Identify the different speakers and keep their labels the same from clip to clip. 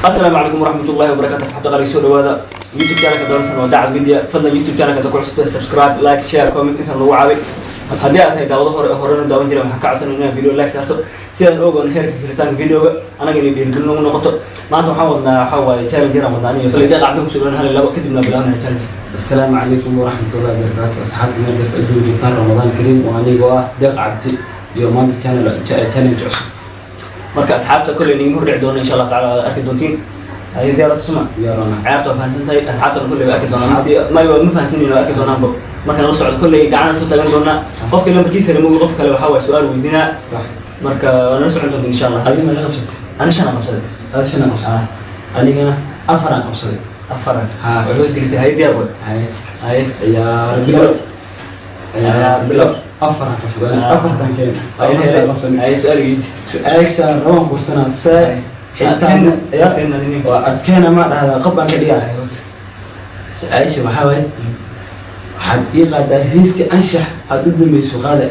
Speaker 1: Asalaamu calaykum waraxmatullahi wabarakatu. Asxaabta qaaliga, soo dhawaada YouTube channelka doonaysan waa Dacad Media. Fadlan YouTube channelka ku cusubtahay, subscribe, like, share, comment intaan lagu caaway. Haddii aad tahay daawado hore horena daawan jiray, waxaan ka codsanay inaad video like saarto si aan ogoon heerka helitaanka videoga, anaga inay dhiirigelin ugu noqoto. Maanta waxaan wadnaa, waxaa waaye, challenge yaraan wadnaa aniyo Saliida Qacbin. Kusoo dhawaan hal iyo labo, kadibna bilaabanaya challenge.
Speaker 2: Asalaamu calaykum waraxmatullahi wabarakaatu. Asxaabta meel kasta adduun joogtaan, Ramadaan kariim. Oo anigoo ah Deeq Cabdi iyo maanta challenge cusub.
Speaker 1: Marka asxaabta kolley nigama hordhici doono, insha Allah tacala waad arki doontiin. Haye, diyaarad suma?
Speaker 2: Diyaarona.
Speaker 1: Ciyaarta waa fahansan tahay, asxaabtana kolley waa arki doonaan. Mase may ma fahansanin, waa arki doonaanba marka nala socdo. Kolley gacana soo taagan doonaa, qofka lambarkiisa lama ogi, qof kale waxaa waaye su-aal weydiinaa. Marka waa nala socon doonta, insha Allah.
Speaker 2: Adiga maga qabsatay?
Speaker 1: Ani shan aan qabsaday.
Speaker 2: Ada shan aan qabsatay, anigana afar aan qabsaday.
Speaker 1: Afaran.
Speaker 2: Ha.
Speaker 1: Way hoos gelisay. Haye, diyaar boy.
Speaker 2: Haye.
Speaker 1: Haye.
Speaker 2: Ciyaar bilo, ciyaar bilo. Afar aan qabsaday, afartan keen.
Speaker 1: Haye.
Speaker 2: Afartan qabsanay.
Speaker 1: Haye, su-aal weydi.
Speaker 2: Su-aasha rabaan kursanaa see xitaa waa adkeena, ma dhahdaa, qab aan ka dhigaa. Su-aasha waxaa waaye, waxaad ii qaadaa heystii Anshax aad u dambayso, qaada.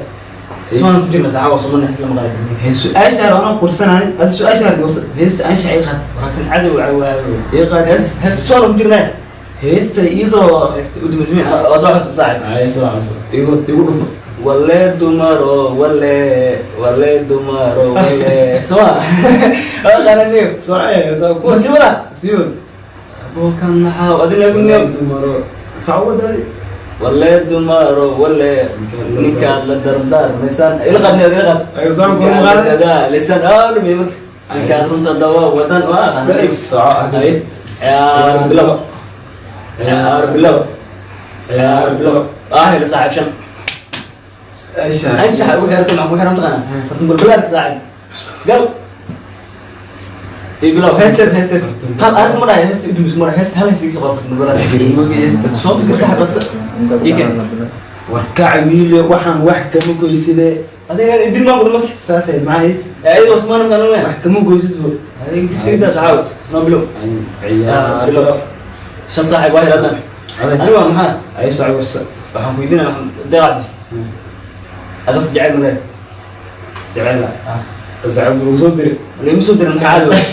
Speaker 1: Sunan ku jirna saaxa, waa sumana lama qaadi.
Speaker 2: Su-aasha anoo kursanaanin, adi su-aasha heesta Anshax ii qaad.
Speaker 1: Waraakan cadow cawaado.
Speaker 2: Ii qaad.
Speaker 1: Hees, hees sunan ku jirnaa.
Speaker 2: Heesta iyadoo
Speaker 1: Heesta u dambayso miya? Waa soo xusta, saaxib.
Speaker 2: Ay, soo xasuusto. Igu dhufo.
Speaker 1: Wale dumaro wale, wale dumaro wale, soma waa qaananiyo.
Speaker 2: Soo
Speaker 1: kuwa sii wada.
Speaker 2: Sii wad.
Speaker 1: Abukan maxaa adina guniyo?
Speaker 2: Dumaro, soo wadaadi.
Speaker 1: Wale dumaro wale, ninkaad la dardaarmaysaan ila qadni, ila qad.
Speaker 2: Ay, soo kuma qaadan.
Speaker 1: Dadaalisan oo dhumi marka ninkaad runta dawa wadan waa qaananiyo.
Speaker 2: Soo.
Speaker 1: Ay, ciyaar bilow, ciyaar bilow, ciyaar bilow. Ah, hela saaxiib, shan. Anshaxa ugu xirta maxaa ku xiran taqaanaa? Fartun balbalaarka, saaxiib, gal iyo bilow. Heesteed, heesteed hal arrin ma dhahay, heesta udumis ma dhahay, heesta hal hees iga soo qor. Fartun balbalaarka soo fikir, saaxiib, bas ii keen.
Speaker 2: Warkac wiilyo, waxaan wax kama goyside.
Speaker 1: Adiga idin maa kuda marki.
Speaker 2: Saasay maxaa heys?
Speaker 1: Ayadoo Usmaan ma kana.
Speaker 2: Wax kama goysid bo.
Speaker 1: Adiga jugtigida, saaxiib, noo bilow.
Speaker 2: Ciyaar.
Speaker 1: Bilow, shan, saaxiib, waa hadan. Ani waa maxaa?
Speaker 2: Ay, soo warsa.
Speaker 1: Waxaan ku weydiinaya, Deeq Cabdi, aad horta jecel ma leedahay?
Speaker 2: Jecela saaxiib lagu soo diray.
Speaker 1: Lama soo dirin, maxaa caadi waay?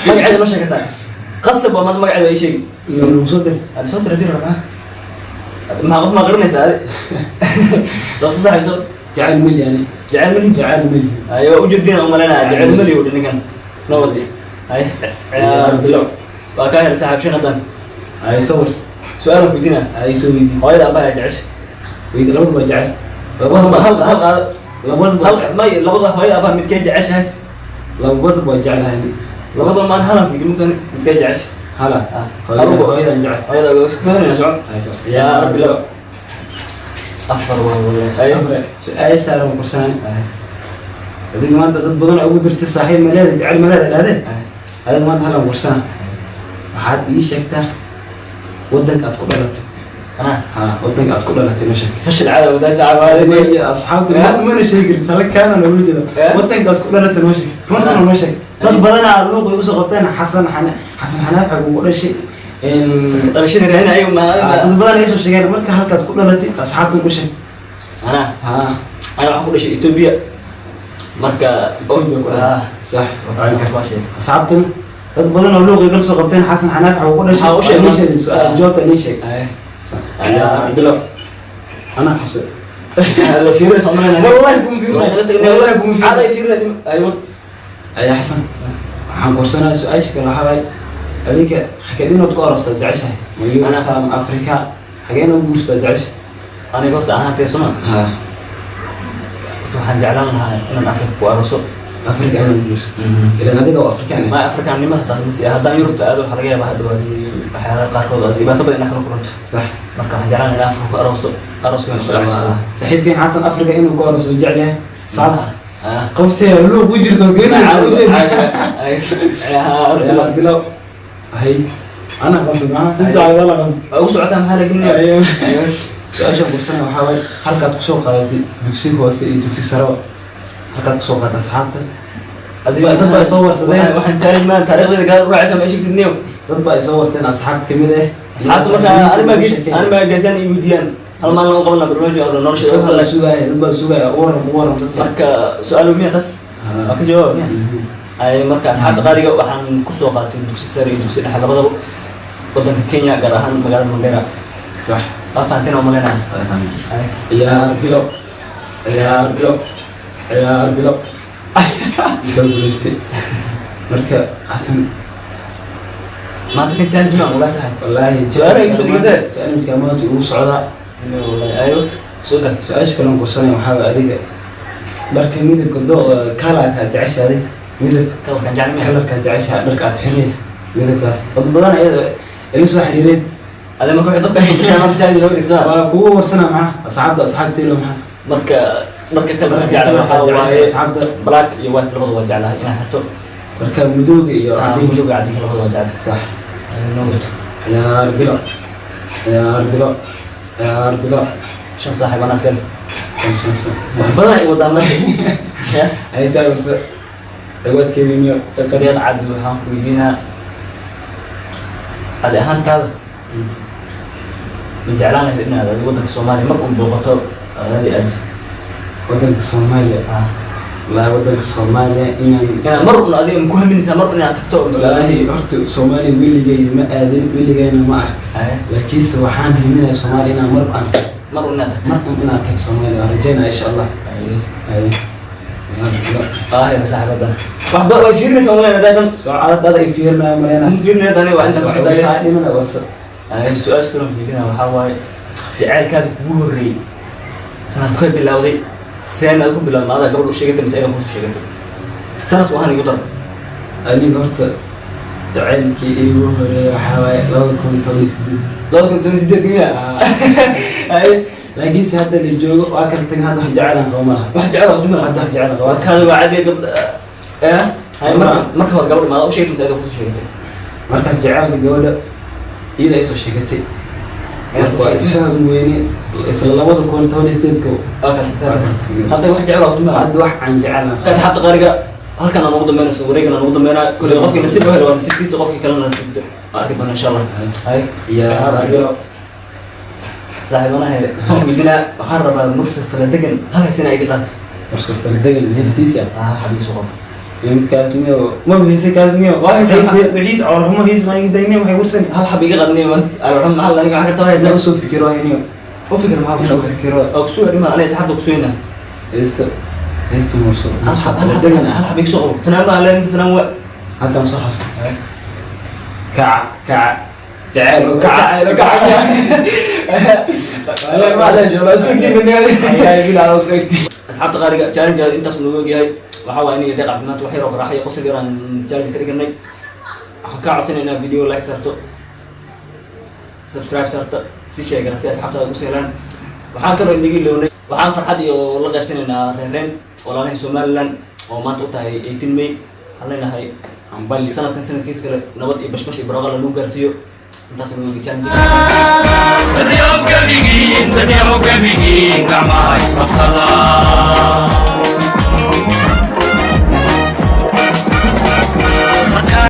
Speaker 1: Magaceeda ma sheegataa? Qasab waa maanta magaceeda ii sheegi.
Speaker 2: Lagu soo diray.
Speaker 1: Aad soo dira dira, maxaa maxaa qof ma qarinaysaa adi? Dhaqso, saaxiib, soo.
Speaker 2: Jecel meli ani.
Speaker 1: Jecel mali?
Speaker 2: Jecel meli.
Speaker 1: Ayo, waa ujeedina umalaynaya, jecel mali u ninkan nabad. Ay, ciyaar bilow. Waa kaa helay, saaxiib, shan hadan.
Speaker 2: Ay, soo warsa.
Speaker 1: Su-aal ku weydiinaya.
Speaker 2: Ay, soo weydii.
Speaker 1: Hooyada abaha jecesha?
Speaker 2: Weydi, labadaba waa jecel.
Speaker 1: Labadaba hal hal qaado.
Speaker 2: Labadaba.
Speaker 1: Hal may, labada hooyada abaha midkee jeceshahay?
Speaker 2: Labadaba waa jecelahay.
Speaker 1: Labadaba maan halan ku weydiin mugtani, midkee jecesha?
Speaker 2: Hala.
Speaker 1: Ah.
Speaker 2: Hooyada.
Speaker 1: Adigu.
Speaker 2: Hooyadan jecel.
Speaker 1: Hooyada soco.
Speaker 2: Ay, soo.
Speaker 1: Ciyaar bilow, afar waa walahi. Ayo.
Speaker 2: Su-aasha lama kursanay. Adiga maanta dad badan oo ugu dirtay saaxiib maleeda, jecel maleeda dhahde. Adiga maanta halan kursana, waxaad ii sheegtaa wadanka aad ku dhalatay.
Speaker 1: Anaa?
Speaker 2: Ha, wadanka aad ku dhalatay ma sheeg.
Speaker 1: Fashil cadow wadaas cawaade.
Speaker 2: Way, asxaabta mana sheegi kartid, tala kaana loola jeeda. Wadanka aad ku dhalatay noo sheeg, runtana noo sheeg. Dad badanaa luuq ay usoo qabteen Xasan xana, Xasan Xanaafa uu ku dhashay.
Speaker 1: Dhalashada raadin ayagu ma
Speaker 2: Dad badan ay soo sheegeen. Marka halkaad ku dhalatay asxaabtan u sheeg.
Speaker 1: Anaa?
Speaker 2: Ha.
Speaker 1: Ana waxaan ku dhashay Ethiopia, marka
Speaker 2: Ethiopia ku dhalatay.
Speaker 1: Ah.
Speaker 2: Sax.
Speaker 1: Waa sheegay.
Speaker 2: Asxaabtana dad badan oo luuq ay kala soo qabteen Xasan Xanaafa uu ku dhashay.
Speaker 1: Maxaa u sheegay?
Speaker 2: Waa ii sheegay su'aal, jawaabta ii sheeg.
Speaker 1: Ay. Ciyaar bilow.
Speaker 2: Anaa qabsay.
Speaker 1: La fiirinaysa umalayna.
Speaker 2: Wallahi kuma fiirinay. Wallahi kuma fiirinay.
Speaker 1: Caday fiirinay. Aywa.
Speaker 2: Ayaa Xasan, waxaan korsanaya su-aasha kale. Waxaa waaye, adinka xageed inaad ku arostaa jeceshahay? Ma Yurubta ama Afrika? Xagee inaad u guursataa jeceshahay?
Speaker 1: Aniga horta ahaantee soma,
Speaker 2: ha.
Speaker 1: Horta waxaan jeclaan lahaa inaan Afrika ku aroso.
Speaker 2: Afrika inaad guursato, ilaan adiga oo Afrikaan ah.
Speaker 1: Ma Afrikaannimada taas masi, haddaan Yurubta aado waxaa laga yaabaa hadhow waxyaalaha qaarkood aad dhibaato badan inaad kala kulanto. Marka waxaan jeclaan lahaa inaan Afrika ku aroosto, arooska
Speaker 2: Masha Allah, saaxiibkeen Xasan Afrika inuu ku aroso jecel yahay. Saabta
Speaker 1: Ah.
Speaker 2: qoftee luuq ku jirto
Speaker 1: Caadi,
Speaker 2: keenay.
Speaker 1: caadi. Ay,
Speaker 2: bilow. Hay, ana qabsad maxaa si daacad la qabsad.
Speaker 1: Waa ugu socotaa, maxaa la gelinaya?
Speaker 2: Su-aasha kursana waxaa waaye, halkaad kusoo qaadatay dugsi hoose iyo dugsi sare, halkaad kusoo qaadatay asxaabta. Dad baa soo warsadeen.
Speaker 1: Waxaan challenge maan taariikhdayda gaar u raacaysa ma sheegtid niyo.
Speaker 2: Dad baa isoo warsadeen, asxaabta kamid ah.
Speaker 1: Asxaabta marka anima gees, anima geesaan i weydiiyaan, hal maalin lagu qaban lahaa barnaamij oo nolosha
Speaker 2: Dad
Speaker 1: uga
Speaker 2: baa
Speaker 1: hadlay.
Speaker 2: sugaya, dad baa sugaya. Waran, waran dadka.
Speaker 1: Marka su-aal miya taas? Waa ka jawaaba miya? Ay, marka asxaabta qaaliga, waxaan kusoo qaatay dugsi sare iyo dugsi dhexe labadaba wadanka Kenya, gaar ahaan magaalada Mandera.
Speaker 2: Sax.
Speaker 1: Waa fahanteen oo malaynaya.
Speaker 2: Ciyaar bilo, ciyaar bilo, ciyaar bilo, soo guulaystay. Marka Xasan,
Speaker 1: Maanta kan challenge ma walaa saxay?
Speaker 2: Wallaahi.
Speaker 1: Su'aalaha igu soo dhigatee?
Speaker 2: Challenge-ka maanta igu socdaa.
Speaker 1: Wallahi ayot soo gal.
Speaker 2: Su-aasha kale aan kursanaya waxaa waay, adiga dharka midabka do kalarka aad jeceshahay, adiga midabka
Speaker 1: Kalarkan jecel?
Speaker 2: Kalarka aad jeceshahay dharka aad xiranaysa midabkaas, dad badan ayada ila soo xiriireen.
Speaker 1: Ade marka waxay dadka ku tushaa maanta challenge soo dhigtaa.
Speaker 2: Waa kugu warsana maxaa asxaabta, asxaabteena maxaa?
Speaker 1: Marka dharka kalarka
Speaker 2: Dharka
Speaker 1: jecel
Speaker 2: kalarka
Speaker 1: waxaa
Speaker 2: aad jeceshahay
Speaker 1: waaye
Speaker 2: asxaabta.
Speaker 1: Black iyo white labada waa jeclahay inaan xirto.
Speaker 2: Dharka madowga iyo
Speaker 1: cadinka
Speaker 2: cadinka.
Speaker 1: Cadinka, cadinka labada waa jeclahay.
Speaker 2: Sax.
Speaker 1: Noqoto.
Speaker 2: Ciyaar bilo, ciyaar bilo, ciyaar bilo.
Speaker 1: Shan saaxiib anaa iskale.
Speaker 2: Shan, shan, shan.
Speaker 1: Wax badan ay wadaan marka.
Speaker 2: Ay saa warsa dhawaadkeediniyo.
Speaker 1: Deeq Cabdi, waxaan ku weydiinaa, adi ahaantaada ma jeclaan lahayd inaad adi waddanka Soomaaliya mar un booqato adi aad?
Speaker 2: Wadanka Soomaaliya? Wallaahi wadanka Soomaaliya inaan
Speaker 1: Inaad mar un adiga ma ku haminaysaa mar un inaad tagto mise?
Speaker 2: Wallaahi horta Soomaaliya weligay ma aadin, weligayna ma ark. Laakiinse waxaan haminayaa Soomaaliya inaan mar aan tago.
Speaker 1: Mar un inaad tagto.
Speaker 2: Mar un inaad tag Soomaaliya waan rajaynaya, insha Allah. Ay.
Speaker 1: Aahayba saaxiibadana wax ba way fiirinaysaa umaleyna daadan.
Speaker 2: Socodada ay fiirinaya maleyna.
Speaker 1: Ma fiirinaya dani waa inta kusoo taagay.
Speaker 2: Dhimana warsa.
Speaker 1: Ay, su-aasha kale aan weydiinaya waxaa waaye, jacaylkaada kugu horreeyey sanadkee bilowday? Seen aad ku bilowday? Ma adaa gabadh u sheegatay mise ayada kusoo sheegatay? Sanadku ahaan igu dar.
Speaker 2: Aniga horta jacaylkii iigu horeeyay waxaa waaye 2018.
Speaker 1: 2018 miya? Ay.
Speaker 2: Laakiinse hadda la joogo waa kala tagin, hadda wax jacayl aan qabo malaha.
Speaker 1: Wax jecel aad
Speaker 2: Hadda wax jecel aan qabo.
Speaker 1: Warkaada waa cadiya gabdha eh. Hay, marka hore gabadh maada u sheegtay mise ayada kusoo sheegatay?
Speaker 2: Markaas jacaylka gabadha iyada ay soo sheegatay. Marka waa isfaham weyne isla 2018-ka.
Speaker 1: Waa kala tagteen. Hadda wax jecel aad qabo.
Speaker 2: Hadda wax aan jecel aan qabo.
Speaker 1: Asxaabta qaariga, halkan aan ugu dambeynayso wareegan aan ugu dambeynaa. Kulli qofkii nasiib u helo waa nasiibkiisa, qofkii kalena nasiib waa arki doona, insha Allah. Hay.
Speaker 2: Ciyaar bilo.
Speaker 1: Saaxiibanahay, waxaan weydiinaa, waxaan rabaa Mursal Faladegan hal hees inaa iga qaato.
Speaker 2: Mursal Faladegan heestiisa?
Speaker 1: Ah, xabiib soo qabo.
Speaker 2: Iyo midkaas niyo maba heysay kaas niyo.
Speaker 1: Waa heysay.
Speaker 2: Wixiis cawrxumo heys maa iga dayniyo, waxay warsan.
Speaker 1: Hal xab iga qadniyo maanta waxaan maxaa aniga waxaan ka tabaysaa.
Speaker 2: Inaan usoo fikiro niyo.
Speaker 1: U fikir, maxaa
Speaker 2: Inaan
Speaker 1: ku
Speaker 2: u fikiro.
Speaker 1: oo kusuga dhima aniga asxaabta kusugaynaa.
Speaker 2: Heesta Mursal
Speaker 1: Hal
Speaker 2: Mursal
Speaker 1: xab, hal xab.
Speaker 2: Faladegan.
Speaker 1: Hal xab iga soo qabo. Fanaan ma leen, fanaan waa.
Speaker 2: Haddaan soo xasuusta, kaca kaca jacayl
Speaker 1: Kaca
Speaker 2: kaca.
Speaker 1: Asxaabta qaaliga, challenge intaas noogu ogyahay. Waxaa waaye aniga Deeq Cabdimaanta wax yar oo qaraaxay qosol yar aan challenge ka dhiganay. Waxaan kaa codsanaynaa video like saarto, subscribe saarto, si sheegana si asxaabtaada ugu sehlaan. Waxaan kaloo inaga ilownay, waxaan farxad iyo la qaybsanaynaa reereen walaalahii Somaliland oo maanta u tahay 18 May. Waxaan leenahay sanadkan sanadkiisa kale nabad iyo bashbash iyo barwaaqo lagu gaarsiiyo. Intaas noogu ogyahay challenge.
Speaker 3: Dadyaw gabigiin, dadyaw gabigiin, gacmaha isqabsada.